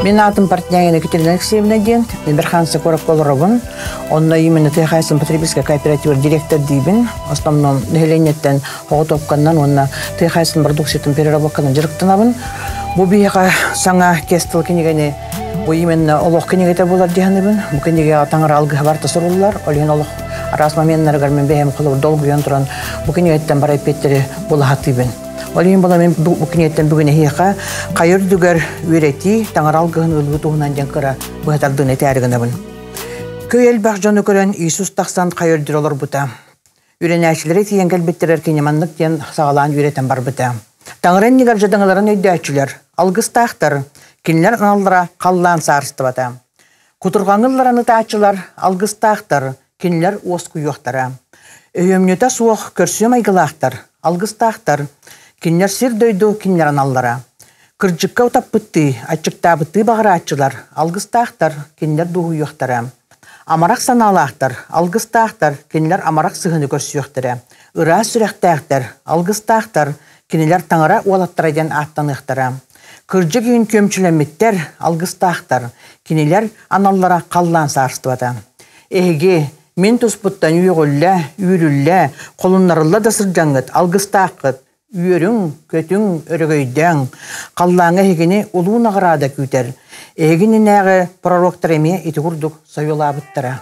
Мин аатым Портнягина Екатерина Алексеевна диэн. Мен Верханцы куоракка олоробун. Онно именно тыа хаһаайыстыбатын потребительскай кооператив директор диибин. Основном нэһилиэнньэттэн оҕотуопканнан уонна тыа хаһаайыстыбатын продукциятын переработканан дьарыктанабын. Бу биһиэхэ саҥа кэс тыл кинигэни бу именно олох кинигэтэ буолар диһаныбын. Бу кинигэҕэ таҥара алгыһа барыта суруллар. Ол иһин олох араас моменнарыгар мен бэйэм холобур долгуйан туран бу кинигэттэн бары эппиэттэри булаһатыыбын. Ол иһин була мин бу кинигэттэн бүгүн эһиэхэ хайа үрдүгэр үөрэтии таҥара алгыһын ылыы туһунан диэн кыра быһатардыын этээри гынабын. Көй элбэх дьону көрөн Иисус тахсан хайа үрдүр олорбута. Үөрэнээччилэри тиийэн кэлбиттэрэр кини маннык диэн саҕалаан үөрэтэн барбыта. Таҥара иннигэр дьадаҥыларын өйдөөччүлэр, алгыстаахтар, кинилэр аналлара халлаан саарыстыбата. Кутурҕаҥы ылларан ытааччылар, алгыстаахтар, кинилэр уоскуйуохтара. Өһүөмньүтэ суох көрсүө майгылаахтар, алгыстаахтар, кинилэр сир-дойду кинилэр аналлара. Кырдьыкка утаппыттыы, аччыктаабыттыы баҕарааччылар, алгыстаахтар, кинилэр дуоһуйуохтара. Амарах санаалаахтар, алгыстаахтар, кинилэр амарах сыһыаны көрсүөхтэрэ. Ыраас сүрэхтээхтэр, алгыстаахтар, кинилэр таҥара уолаттара диэн ааттаныахтара. Кырдьык иһин күөмчүлэммиттэр, алгыстаахтар, кинилэр аналлара халлаан саарыстыбата. Эһиги мин туспуттан үөҕүллэ, үүрүллэ, холуннарылла да сылдьаҥҥыт алгыстааххыт, үөрүҥ, көтүҥ, өрөгөйдөөҥ. Халлааҥҥа эһигини улуу наҕараада күүтэр. Эһиги иннинээҕи пророктар эмиэ ити курдук сойуолаабыттара.